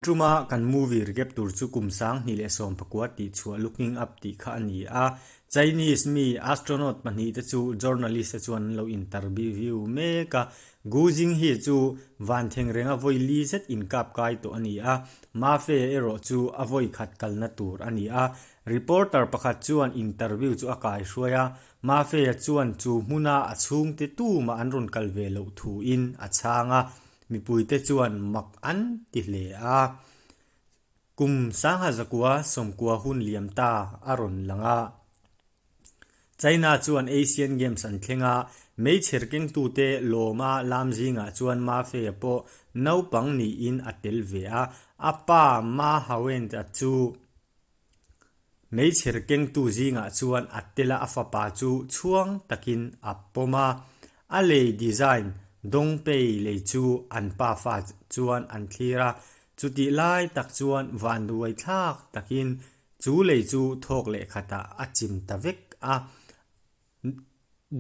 Tuma kan movie recap tur chu kum 2019 tih chhuah Looking Up tih kha a ni a. Chinese mi astronaut pahnihte chu journalist te chuan an lo interview mek a. Gu Jinghe chu van theng renga vawi li zet inkap kai tawh a ni a, Ma Fei erawh chu a vawi khat kalna tur a ni a. Reporter pakhat chuan interview chu a kaihruai a, Ma Fei-a chuan chu hmuna a chhungte tumah an rawn kal ve loh thuin a chhang a. Mipuite chuan mak an ti hle a, kum sangha zakua sawmkua hun liam ta a rawn lang a. China chuan Asian Games an thleng a, meichher kengtute lawma lam zingah chuan Ma Fei-a pawh naupang niin a tel ve a, a pa Ma Hawent-a chu Meichher kengtu zingah chuan a tela a fapa chu chhuang takin a pawm a, a lei design Dongpei lei chu an pafa chuan an thlir a, chutih lai tak chuan vanduai thlak takin chu lei chu thawk leh khatah a chim ta vek a.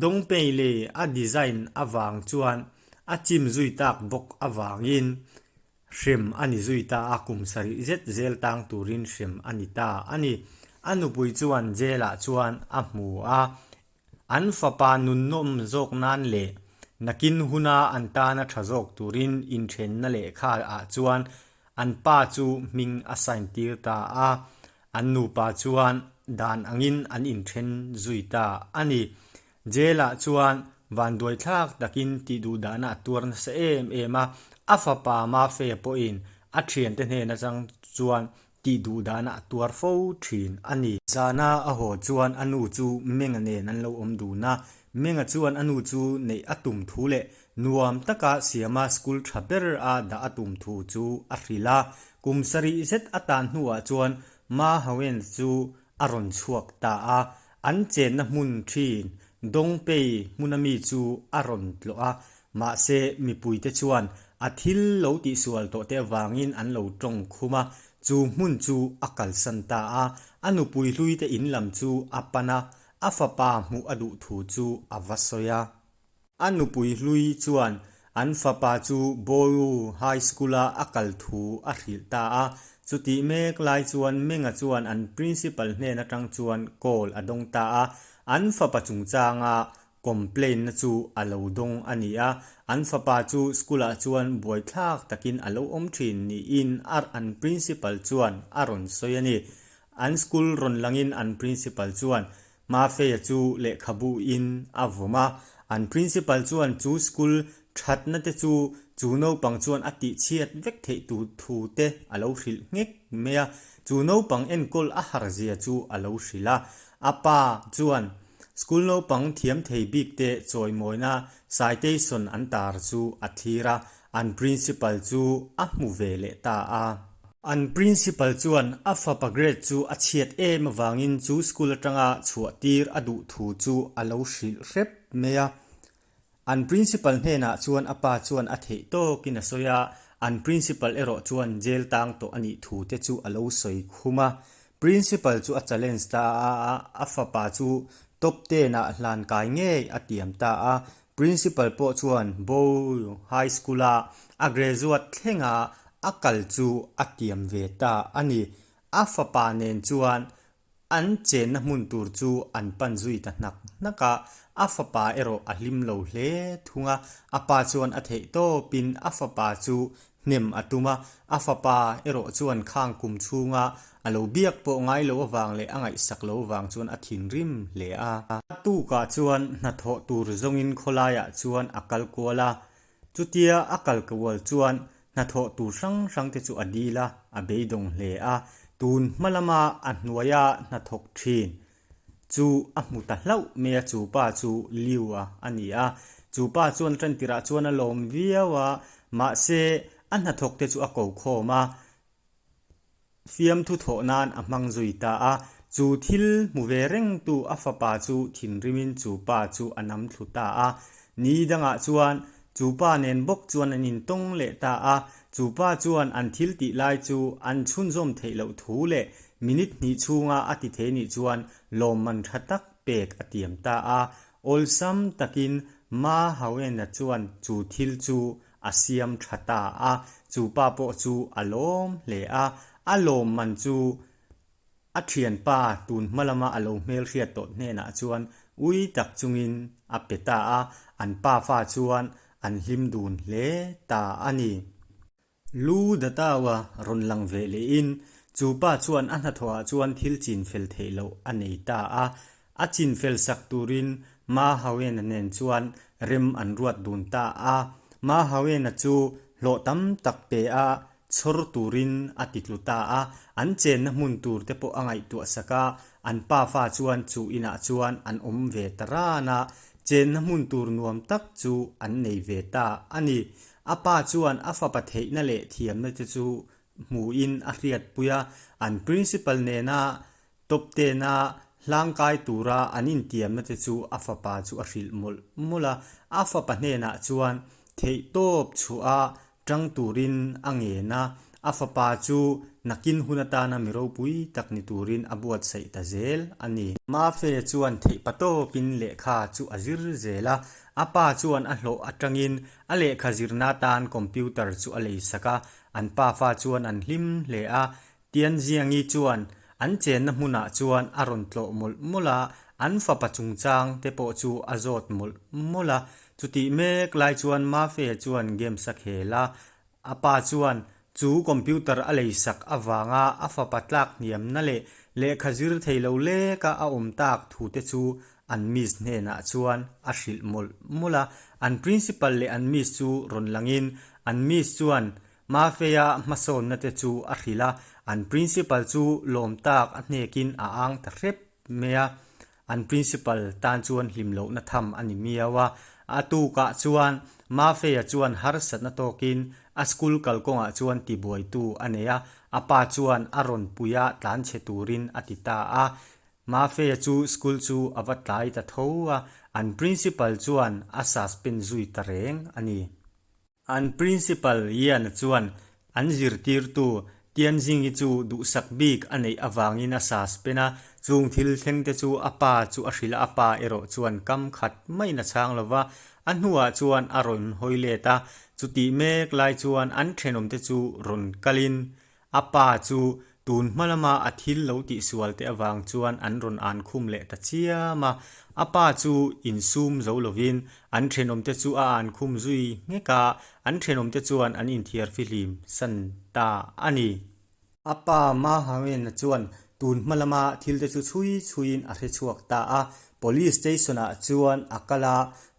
Dongpei lei a design avang chuan a chim zui tak bawk avangin Hrem a ni zui ta a, kum sarih zet zel tang turin hrem a ni ta a ni. A nupui chuan jail ah chuan a hmu a, an fapa nunnawm zawk nan leh nakin huna an tana tha zawk turin inthenna lehkha ah chuan an pa chu hming a sign tir ta a, an nupa chuan dan angin an inthen zui ta a ni. Jail-ah chuan vanduaithlak takin tih duh dahna a tuar nasa em em a, a fapa Mafeia pawhin a thiante hnen atang chuan tih duh dahna a tuar fo thin a ni. Zana a haw chuan a nu chu Menga nen an lo awm dun a, Menga chuan a nu chu neih a tum thu leh nuam taka siama school tha ber a dah a tum thu chu a hrilh a. Kum sarih zet a tan hnuah chuan Ma Howen chu a rawn chhuak ta a, An chenna hmun thin Dongpei hmuna mi chu a rawn tlawh a, mahse mipuite chuan a thil lo tihsual tawhte avangin an lo tawng khum a, chu hmun chu a kalsan ta a, a nupui hluite in lam chu a pan a, a fapa hmuh a duh thu chu a va sawi a. A nupui hlui chuan an fapa chu Boyu High School-a a kal thu a hrilh ta a. Chutih mek lai chuan Menga chuan an principal hnen atang chuan call a dawng ta a. An fapa chungchanga complaint-na chu a lo dawng a ni a. An fapa chu school-ah chuan buaithlak takin a lo awm thin niin an principal chuan a rawn sawi a ni. An school rawn langin an principal chuan Mafeia chu lehkhabu in a vawm a, an principal chuan chu school thatna te chu chu naupang chuan a tihchhiat vek theih tur thu te a lo hrilh nghek mai a, chu naupang enkawl a har zia chu a lo hrilh a. A pa chuan school naupang thiam thei bik te chawimawina citation an tar chu a thlir a, an principal chu a hmu ve leh ta a. An principal chuan a fapa grade chu a chhiat em avangin chu school atanga chhuah tir a duh thu chu a lo hrilh hrep mai a. An principal hnenah chuan a pa chuan a theih tawkin a sawi a, an principal erawh chuan jail tang tawh a nih thu te chu a lo sawi khum a. Principal chu a challenge ta a, a fapa chu top ten ah hlan kai ngei a tiam ta a. Principal pawh chuan Bow High School-a a graduate thlenga a kal chu a tiam ve ta a ni. A fapa nen chuan an chenna hmun tur chu an pan zui ta hnak hnak a, a fapa erawh a hlim lo hle thung a. A pa chuan a theih tawpin a fapa chu hnem a tum a, a fapa erawh chuan khang kum chhunga a lo biak pawh ngai loh avang leh a ngaihsak loh avang chuan a thinrim hle a. A tukah chuan hnathawh tur zawngin khawlaiah chuan a kal kual a, chutia a kal kual chuan hnathawh tur hrang hrang te chu a dil a, a beidawng hle a, tun hma lama a hnuaia hnathawk thin Chu a hmu ta hlauh mai a, chu pa chu Liu-a a ni a. Chu pa chuan a tantirah chuan a lawm viau a, mahse a hnathawk te chu a ko khawm a, fiamthu thawh nan a hmang zui ta a. Chu thil hmu ve rengtu a fapa chu thinrimin chu pa chu a nam thlu ta a. Ni dangah chuan chu pa nen bawk chuan an intawng leh ta a, chu pa chuan an thil tih lai chu an chhunzawm theih loh thu leh minute hnih chhunga a ti thei nih chuan lawmman tha tak pek a tiam ta a. Awlsam takin Ma Hawena chuan chu thil chu a siam tha ta a. Chu pa pawh chu a lawm hle a, a lawmman chu a thianpa tun hma lama a lo hmelhriat tawh hnenah chuan ui tak chungin a pe ta a, an pafa chuan an hlim dun hle ta a ni. Lu Datawa rawn lang ve lehin chu pa chuan a hnathawhah chuan thil chin fel theih loh a nei ta a, a chin fel sak turin Ma Hawena nen chuan rem an ruat dun ta a. Ma Hawena chu hlawh tam tak pe a chhawr turin a ti tlu ta a, an chenna hmun tur te pawh a ngaihtuah sak a, an pafa chuan chu inah chuan an awm ve ta ran a, chenna hmun tur nuam tak chu an nei ve ta a ni. A pa chuan a fapa theihna leh thiamna te chu hmuhin a hriatpui a, an principal nena top tena hlangkai tura an intiamna te chu a fapa chu a hrilh mawlh mawlh a. A fapa hnenah chuan theihtawp chhuah a tang turin a ngen a, a fapa chu nakin hun atana mi ropui tak ni turin a buatsaih ta zel a ni. Mafe chuan theihpatawpin lehkha chu a zir zel a, a pa chuan a hlawh atangin A lehkha zirna atan computer chu a lei sak a, an pafa chuan an hlim hle a. Tianziangi chuan an chenna hmunah chuan a rawn tlawh mawlh mawlh a, an fapa chungchang te pawh chu a zawt mawlh mawlh a. Chutih mek lai chuan Mafeia chuan games a khel a, a pa chuan Chu computer a lei sak avanga a fapa tlak hniamna leh lehkha zir thei lo leka a awm tak thu te chu an miss hnenah chuan a hrilh mawlh mawlh a. An principal leh an miss chu rawn langin an miss chuan Mafeia hmasawnna te chu a hrilh a, an principal chu lawm tak a hnekin a ang ta hrep mai a. An principal tan chuan hlim lohna tham a ni miau a, a tukah chuan Mafeia chuan harsatna tawkin a school kalkawngah chuan tibuaitu a nei a, a pa chuan a rawn pui a tlanchhe turin a ti ta a. Mafeia chu school chu a va tlai ta tho a, an principal chuan a suspend zui ta reng a ni. An Principal Ian chuan an zirtirtu Tianjing-i chu duhsak bik a neih avangin a suspend a, chung thil thleng te chu a pa chu a hrilh a, a pa erawh chuan kam khat maiin a chhang lo va, a hnuah chuan a rawn hawi let a, chutih mek lai chuan an thenawmte chu rawn kalin A pa chu tun hma lama a thil lo tihsual te avang chuan an rawn an khum leh ta chiam a. A pa chu insum zo lovin an thenawmte chu a an khum zui nghek a, an thenawmte chuan an inthiar fihlim san ta a ni. A pa Mahawena chuan tun hma lama thil te chu chhui chhuiin a hre chhuak ta a. Police station-ah chuan a kal a,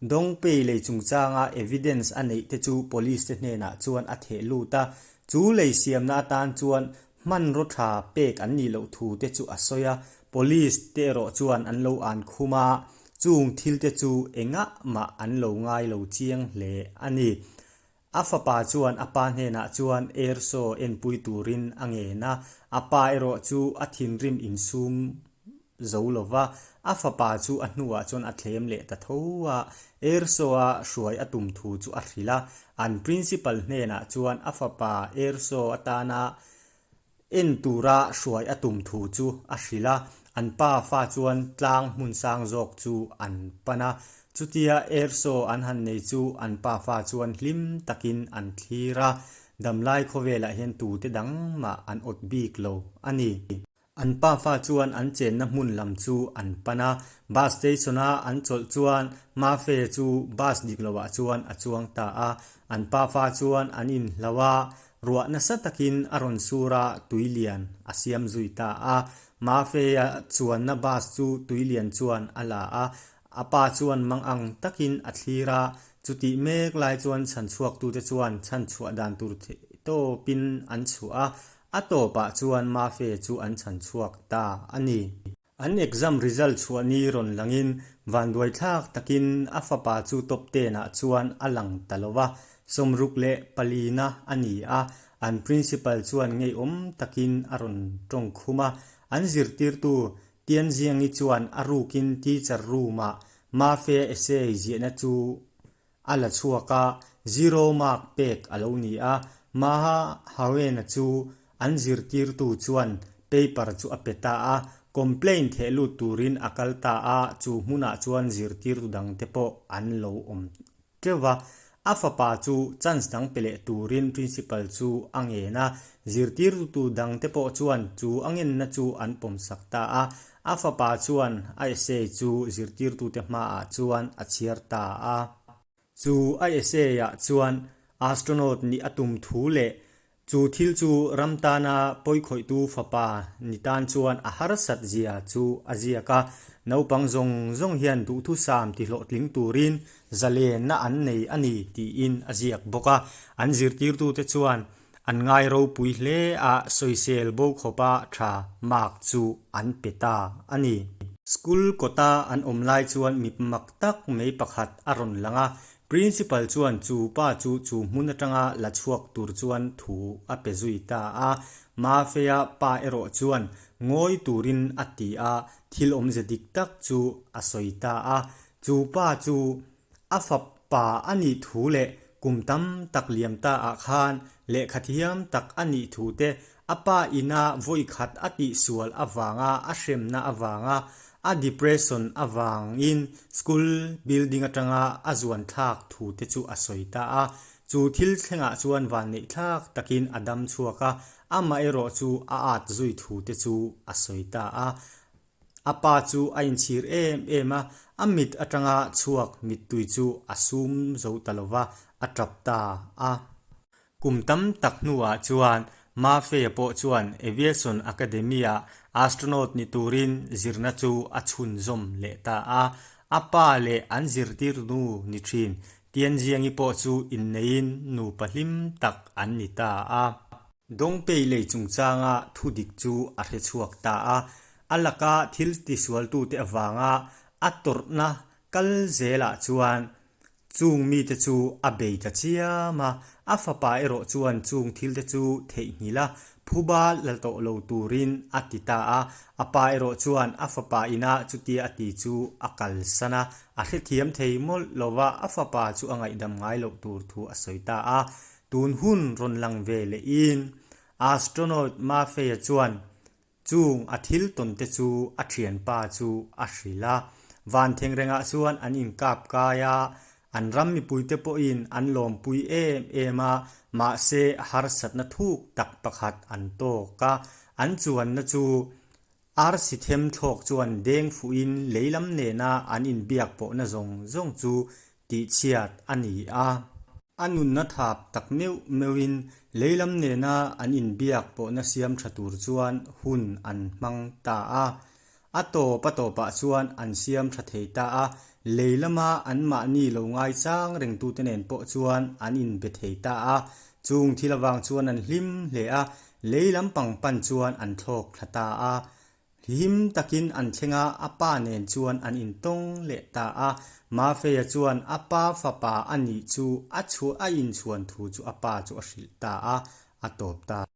Dongpei lei chungchanga evidence a neih te chu police te hnenah chuan a theh lut a. Chu lei siamna atan chuan hmanraw tha pek an nih loh thu te chu a sawi a, police te erawh chuan an lo an khum a, chung thil te chu engah mah an lo ngai lo chiang hle a ni. A fapa chuan a pa hnenah chuan air show enpui turin a ngen a, a pa erawh chu a thinrim insum zo lo va, a fapa chu a hnuah chuan a thlem leh ta tho a, air show-a hruai a tum thu chu a hrilh a, an principal hnenah chuan a fapa air show atana en tura hruai a tum thu chu a hrilh a, an pa fa chuan tlang hmun sang zawk chu an pan a, chutia air show an han nei chu an pa fa chuan hlim takin an thlir a, damlai khawvelah hian tute dang mah an awt bik lo a ni. An pafa chuan an chenna hmun lam chu an pan a, bus station-a an chawlh chuan Mafe chu bus dik loah chuan a chuang ta a. An pafa chuan an inhlo a, ruah nasa takin a rawn sur a, tuilian a siam zui ta a. Mafe-a chuanna bus chu tuilian chuan a la a, a pa chuan mang ang takin a thlir a, chutih mek lai chuan chhanchhuaktute chuan chhanchhuah dan tur theihtawpin an chhuah a, A tawpah chuan Mafe chu an chhan chhuak ta a ni. An exam result chhuah ni rawn langin vanduaithlak takin a fapa chu top ten ah chuan a lang ta lo va, 64 na a ni a, an principal chuan ngeiawm takin a rawn tawng khum a, an zirtirtu Tianziangi chuan a rukin teacher room ah Mafe essay ziahna chu A la chhuak a, zero mark pek a lo ni a, Maha Hawena chu an zirtirtu chuan paper chu a pe ta a, complaint theh lut turin a kal ta a, chu hmunah chuan zirtirtu dangte pawh an lo awm teuh va. A fapa chu chance dang pe leh turin principal chu a ngen a, zirtirtu dangte pawh chuan chu a ngenna chu an pawmsak ta a. A fapa chuan a essay chu zirtirtute hmaah chuan a chhiar ta a. Chu a essay-ah chuan astronaut nih a tum thu leh chu thil chu ram tana pawikhawihtu fapa ni tan chuan a harsat zia chu a ziak a. Naupang zawng zawng hian duhthusam tihlawhtling turin zalenna an nei a ni tiin a ziak bawk a. An zirtirtute chuan An ngai ropui hle a, sawisel bo khawpa tha mark chu an pe ta a ni. School kawta an awm lai chuan mi mak tak mai pakhat a rawn lang a, Principal chuan chu pa chu chu hmun atanga la chhuak tur chuan thu a pe zui ta a. Mafeia pa erawh chuan ngawi turin a ti a, thil awmze dik tak chu a sawi ta a. Chu pa chu A fapa a nih thu leh kum tam tak liam ta ah khan lehkha thiam tak a nih thu te, a pa ina vawi khat a tihsual avanga a hremna avanga a depression avangin school building atanga a zuan thlak thu te chu a sawi ta a. Chu thil thlengah chuan vanneih thlak takin a dam chhuak a, amaherawh chu a at zui thu te chu a sawi ta a. A pa chu a inchhir em em a, a mit atanga chhuak mittui chu a sum zo ta lo va, a tap ta a. Kum tam tak hnuah chuan Mafeia pawh chuan Aviation Academy-ah astronaut ni turin zirna chu a chhunzawm leh ta a. A pa leh an zirtirnu ni thin Tianjiangi pawh chu inneiin nupa hlim tak an ni ta a. Dawngpei lei chungchanga thu dik chu a hre chhuak ta a, a laka thil tisualtute avanga a tawrhna kal zelah chuan chung mite chu a bei ta chiam a, a fapa erawh chuan chung thilte chu theihnghilh a, phuba la tawh lo turin a ti ta a, a pa erawh chuan a fapa ina chutia a ti chu a kalsan a, a hrethiam thei mawlh lo va, a fapa chu a ngaihdam ngai loh tur thu a sawi ta a. Tun hun rawn lang ve lehin astronaut Mafeia chuan chung a thil tawn te chu a thianpa chu a hrilh a. Van thengrengah chuan an inkap kai a, an ram mipuite pawhin an lawmpui em em a, mahse harsatna thuk tak pakhat an tawk a, an chuanna chu Arsi them thlawk chuan deng fuhin lei lam nena an inbiak pawhna zawng zawng chu tihchhiat a ni a. A nunna thap tak meuh meuhin lei lam nena an inbiak pawhna siam tha tur chuan hun an hmang ta a. A tawp a tawpah chuan an siam tha thei ta a, lei lama anmahni lo ngaichang rengtute nen pawh chuan an inbe thei ta a. Chung thil avang chuan an hlim hle a, lei lampang pan chuan an thlawk thla ta a. Hlim takin an thleng a, a pa nen chuan an intawng leh ta a. Mafeia chuan a pa fapa a nih chu a chhuah a inchhuan thu chu a pa chu a hrilh ta a, a tawp ta.